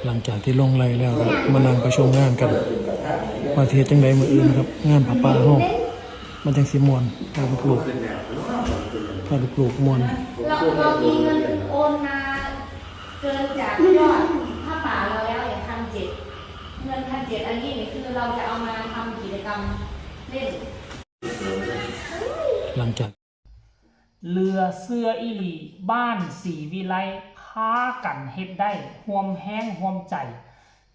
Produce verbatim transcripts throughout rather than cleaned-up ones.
หลังจากที่ลงไลฟ์แล้วครับ มานั่งประชุมงานกัน ว่าสิเฮ็ดจั่งใดมื้ออื่นครับ งานผ้าป่าเฮา มันจั่งสิม่วน พาลูกๆ พาลูกๆม่วน เราเรามีเงินโอนมาเกินจากยอดผ้าป่าเราแล้วเนี่ยพันเจ็ด เงินพันเจ็ดอันนี้เนี่ยคือเราจะเอามาทำกิจกรรมเล่น หลังจาก เหลือเชื่ออีหลี บ้านศรีวิไลพากันเฮ็ดได้ ร่วมแรงร่วมใจ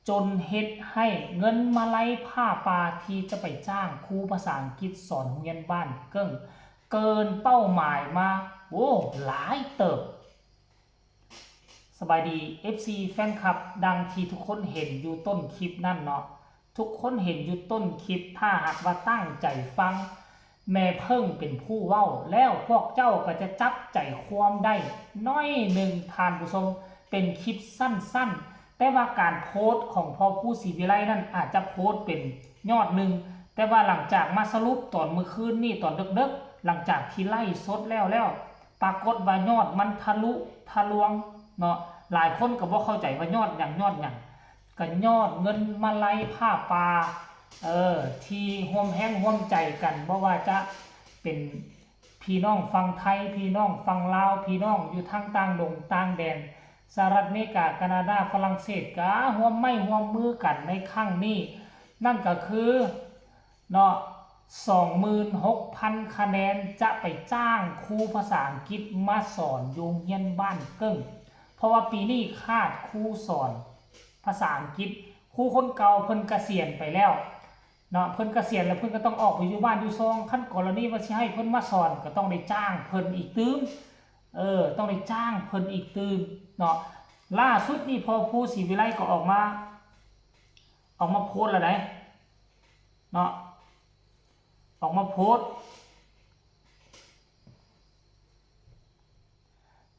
จนเฮ็ดให้เงินมาลัยผ้าป่าที่จะไปจ้างครูภาษาอังกฤษสอนโรงเรียนบ้านเกิ้ง เกินเป้าหมายมา โอ้ หลายเติบ สบายดี เอฟซี แฟนคลับ ดังที่ทุกคนเห็นอยู่ต้นคลิปนั่นเนาะ ทุกคนเห็นอยู่ต้นคลิป ถ้าหากว่าตั้งใจฟัง แม่เพิ่งเป็นผู้เว้า แล้วพวกเจ้าก็จะจับใจความได้น้อยหนึ่ง ท่านผู้ชม เป็นคลิปสั้นๆ แต่ว่าการโพสต์ของพ่อครูศรีวิไลนั่นอาจจะโพสต์เป็นยอดหนึ่ง แต่ว่าหลังจากมาสรุปตอนมื้อคืนนี่ตอนดึกๆ หลังจากที่ไลฟ์สดแล้วแล้ว ปรากฏว่ายอดมันทะลุทะลวงเนาะ หลายคนก็บ่เข้าใจว่ายอดหยัง ยอดหยัง ก็ยอดเงินมาลัยผ้าป่า เออ ที่ร่วมแรงร่วมใจกัน บ่ว่าจะเป็นพี่น้องฝั่งไทย พี่น้องฝั่งลาว พี่น้องอยู่ทางต่างดงต่างแดน สหรัฐอเมริกา แคนาดา ฝรั่งเศส ก็ร่วมไม้ร่วมมือกันในครั้งนี้ นั่นก็คือ เนาะ สองหมื่นหกพันคะแนน จะไปจ้างครูภาษาอังกฤษมาสอนอยู่โรงเรียนบ้านเกิ้ง เพราะว่าปีนี้ขาดครูสอนภาษาอังกฤษ ครูคนเก่าเพิ่นเกษียณไปแล้วเนาะ เพิ่นเกษียณแล้วเพิ่นก็ต้องออกไปอยู่บ้านอยู่ซอง คันกรณีว่าสิให้เพิ่นมาสอนก็ต้องได้จ้างเพิ่นอีกตื่ม เออ ต้องได้จ้างเพิ่นอีกตื่มเนาะ ล่าสุดนี่พ่อครูศรีวิไลก็ออกมา ออกมาโพสต์แล้วได๋เนาะ ออกมาโพสต์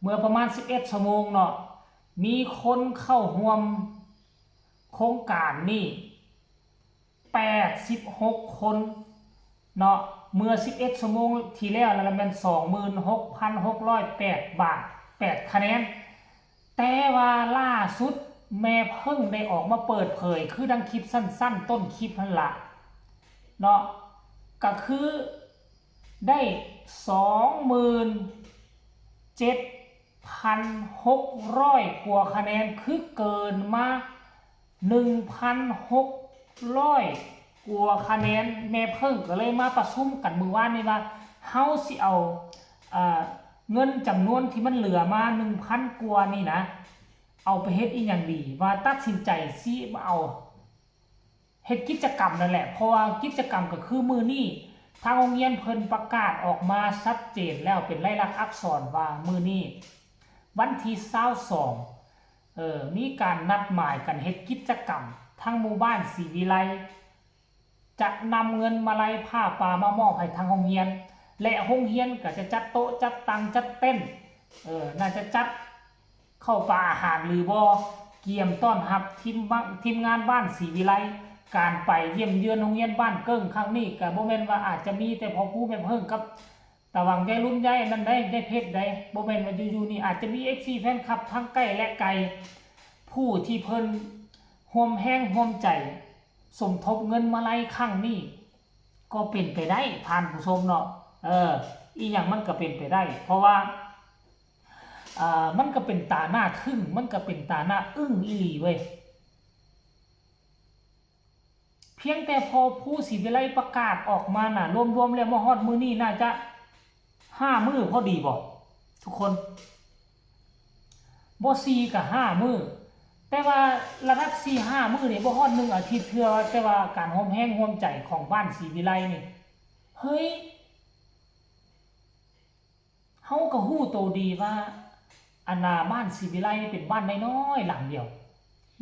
เมื่อประมาณสิบเอ็ดชั่วโมงเนาะ มีคนเข้าร่วมโครงการนี่แปดสิบหกคนเนาะ เมื่อสิบเอ็ดชั่วโมงที่แล้วนั่นแหละแม่นสองหมื่นหกพันหกร้อยแปดบาท แปดคะแนน แต่ว่าล่าสุดแม่เพิ่งได้ออกมาเปิดเผย คือดังคลิปสั้นๆ ต้นคลิปนั่นล่ะเนาะ ก็คือได้สองหมื่นเจ็ดพันหกร้อยกว่าคะแนน คือเกินมาหนึ่งพันหกร้อยกว่าคะแนน แม่เพิ่งก็เลยมาประชุมกันมื้อวานนี้ว่า เฮาสิเอา เอ่อ เงินจำนวนที่มันเหลือมาหนึ่งพันกว่านี่นะ เอาไปเฮ็ดอีหยังดี ว่าตัดสินใจสิเอา เฮ็ดกิจกรรมนั่นแหละ เพราะว่ากิจกรรมก็คือมื้อนี้ ทางโรงเรียนเพิ่นประกาศออกมาชัดเจนแล้ว เป็นลายลักษณ์อักษรว่ามื้อนี้ วันที่ซาวสอง เอ่อ มีการนัดหมายกันเฮ็ดกิจกรรม ทั้งหมู่บ้านศรีวิไล จะนำเงินมาลัยผ้าป่ามามอบให้ทางโรงเรียน และโรงเรียนก็จะจัดโต๊ะ จัดตัง จัดเต็นท์ เออ น่าจะจัดข้าวปลาอาหารหรือบ่ เกียมต้อนรับทีมบ้าน ทีมงานบ้านศรีวิไล การไปเยี่ยมเยือนโรงเรียนบ้านเกิ้งครั้งนี้ ก็บ่แม่นว่าอาจจะมีแต่พ่อครูแม่เพิ่งกับตาหวังยายรุ่นยายนั่นได้ ยายเพชรได้ บ่แม่นว่าอยู่ๆ นี่ อาจจะมี เอฟซี แฟนคลับทั้งใกล้และไกล ผู้ที่เพิ่นร่วมแรงร่วมใจ สมทบเงินมาลัยครั้งนี้ ก็เป็นไปได้ ท่านผู้ชมเนาะ เออ อีหยังมันก็เป็นไปได้ เพราะว่า เอ่อ มันก็เป็นตาหน้าทึ่ง มันก็เป็นตาหน้าอึ้งอีหลีเว้ย เพียงแต่พ่อครูศรีวิไลประกาศออกมาน่ะ รวมๆ แล้วมาฮอดมื้อนี้น่าจะห้ามื้อพอดีบ่ ทุกคน บ่สี่ก็ห้ามื้อ แต่ว่าระดับสี่ห้ามื้อนี่บ่ฮอดหนึ่งอาทิตย์เทื่อ แต่ว่าการร่วมแรงร่วมใจของบ้านศรีวิไลนี่ เฮ้ย เฮาก็ฮู้โตดีว่า อันน่ะ บ้านศรีวิไลนี่เป็นบ้านน้อยๆ หลังเดียว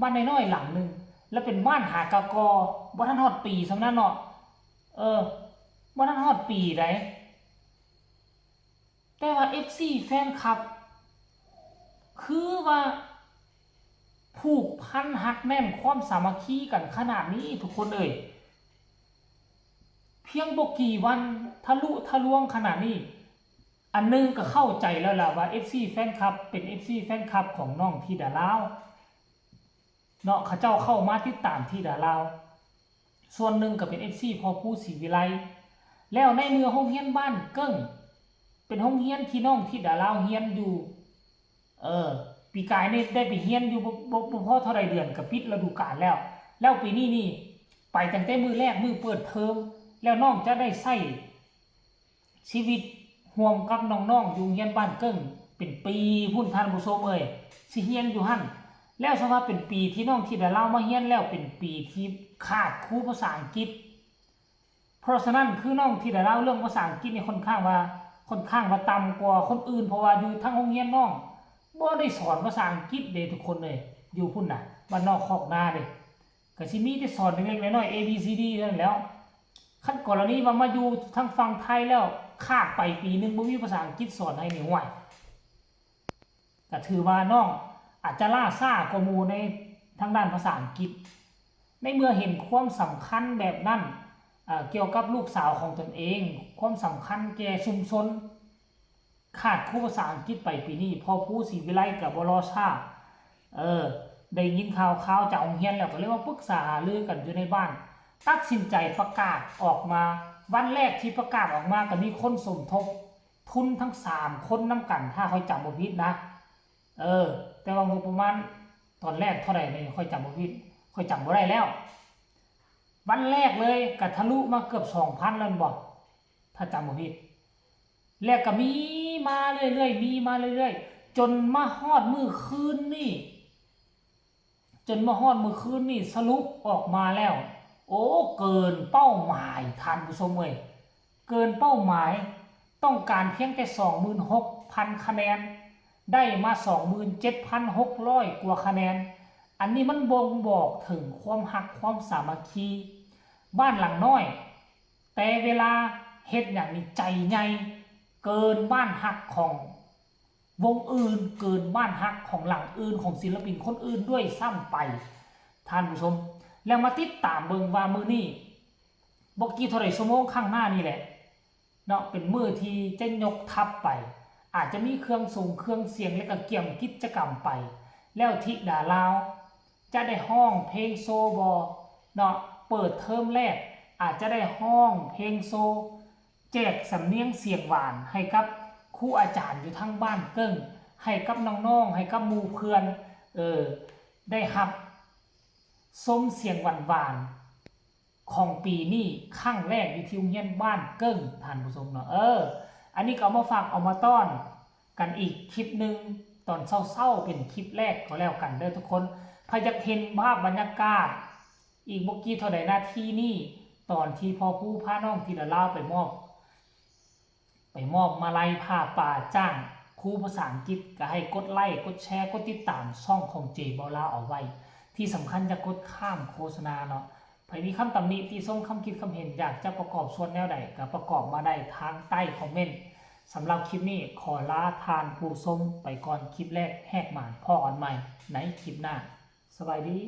บ้านน้อยๆ หลังหนึ่ง แล้วเป็นบ้านหากะกอ บ่ทันฮอดปีส่ำนั้นเนาะ เออ บ่ทันฮอดปีใด แต่ว่า เอฟซี แฟนคลับ คือว่าผูกพันฮักแน่นความสามัคคีกันขนาดนี้ทุกคนเอ้ย เพียงบ่กี่วันทะลุทะลวงขนาดนี้ อันหนึ่งก็เข้าใจแล้วล่ะว่า เอฟซี แฟนคลับ เป็น เอฟซี แฟนคลับของน้องธิดาลาว เนาะ เขาเจ้าเข้ามาติดตามธิดาลาว ส่วนหนึ่งก็เป็น เอฟซี พ่อภูศรีวิไล แล้วในเมื่อโรงเรียนบ้านเกิ่ง เป็นโรงเรียนที่น้องธิดาลาวเรียนอยู่ เออ ปีกายนี่ได้ไปเรียนอยู่บ่บ่บ่พอเท่าใดเดือนก็ปิดฤดูกาลแล้ว แล้วปีนี้นี่ไปตั้งแต่มื้อแรกมื้อเปิดเทอม แล้วน้องจะได้ใช้ชีวิตร่วมกับน้องๆอยู่โรงเรียนบ้านเกิ่งเป็นปีพุ้นท่านผู้ชมเอ้ย สิเรียนอยู่หั่น แล้วสำหรับเป็นปีที่น้องธิดาลาวมาเรียนแล้วเป็นปีที่ขาดครูภาษาอังกฤษ เพราะฉะนั้นคือน้องธิดาลาวเรื่องภาษาอังกฤษนี่ค่อนข้างว่า ค่อนข้างว่าต่ำกว่าคนอื่น เพราะว่าอยู่ทางโรงเรียนน้องบ่ได้สอนภาษาอังกฤษเด้ทุกคนเลย อยู่พุ้นน่ะ บ้านนอกคอกนาเด้ ก็สิมีแต่สอนเล็กๆน้อยๆ A B C D เท่านั้นแหล้ว คันกรณีว่ามาอยู่ทางฝั่งไทยแล้วขาดไปปีหนึ่งบ่มีภาษาอังกฤษสอนให้นี่ ห่วย ก็ถือว่าน้องอาจจะล้าช้ากว่าหมู่ในทางด้านภาษาอังกฤษ ในเมื่อเห็นความสำคัญแบบนั้น เอ่อ เกี่ยวกับลูกสาวของตนเอง ความสำคัญแก่ชุมชน ขาดครูภาษาอังกฤษไปปีนี้ พ่อภูศรีวิไลก็บ่รอช้า เออ ได้ยินข่าวๆจากโรงเรียนแล้วก็เลยมาปรึกษาหารือกันอยู่ในบ้าน ตัดสินใจประกาศออกมา วันแรกที่ประกาศออกมาก็มีคนสมทบทุนทั้งสามคนนำกัน ถ้าข้อยจำบ่ผิดนะ เออ แต่ว่างบประมาณตอนแรกเท่าใดนี่ข้อยจำบ่ผิด ข้อยจำบ่ได้แล้ว วันแรกเลยก็ทะลุมาเกือบสองพันแล้วแม่นบ่ ถ้าจำบ่ผิด แล้วก็มีมาเรื่อยๆ มีมาเรื่อยๆ จนมาฮอดมื้อคืนนี่ จนมาฮอดมื้อคืนนี่สรุปออกมาแล้ว โอ้ เกินเป้าหมายท่านผู้ชมเอ้ย เกินเป้าหมาย ต้องการเพียงแต่สองหมื่นหกพันคะแนน ได้มาสองหมื่นเจ็ดพันหกร้อยกว่าคะแนน อันนี้มันบ่งบอกถึงความฮักความสามัคคี บ้านหลังน้อย แต่เวลาเฮ็ดหยังนี่ใจใหญ่ เกินบ้านฮักของวงอื่น เกินบ้านฮักของหลังอื่น ของศิลปินคนอื่นด้วยซ้ำไป ท่านผู้ชม แล้วมาติดตามเบิ่งว่ามื้อนี้ บ่กี่เท่าใดชั่วโมงข้างหน้านี่แหละ เนาะ เป็นมื้อที่จะยกทัพไป อาจจะมีเครื่องส่งเครื่องเสียงและก็เกียมกิจกรรมไป แล้วธิดาลาวจะได้ฮ้องเพลงโชว์บ่ เนาะ เปิดเทอมแรก อาจจะได้ฮ้องเพลงโชว์ แจกสำเนียงเสียงหวานให้กับครูอาจารย์อยู่ทางบ้านเกิ่ง ให้กับน้องๆ ให้กับหมู่เพื่อน เออ ได้รับชมเสียงหวานๆ ของปีนี้ครั้งแรกอยู่ที่โรงเรียนบ้านเกิ่ง ท่านผู้ชมเนาะ เออ อันนี้ก็เอามาฝากเอามาต้อนกันอีกคลิปหนึ่ง ตอนเช้าๆ เป็นคลิปแรกก็แล้วกันเด้อทุกคน ไผอยากเห็นภาพบรรยากาศ อีกบ่กี่เท่าใดนาทีนี่ ตอนที่พ่อภูพาน้องธิดาลาวไปมอบ ไปมอบมาลัยผ้าป่าจ้างครูภาษาอังกฤษ ก็ให้กดไลค์ กดแชร์ กดติดตามช่องของเจบ่าวลาวเอาไว้ ที่สำคัญอย่ากดข้ามโฆษณาเนาะ ไผมีคำตำหนิติชม คำคิดคำเห็น อยากจะประกอบส่วนแนวใด ก็ประกอบมาได้ทางใต้คอมเมนต์ สำหรับคลิปนี้ขอลาท่านผู้ชมไปก่อน คลิปแรกแหกหมาน พ้อกันใหม่ในคลิปหน้า สบายดี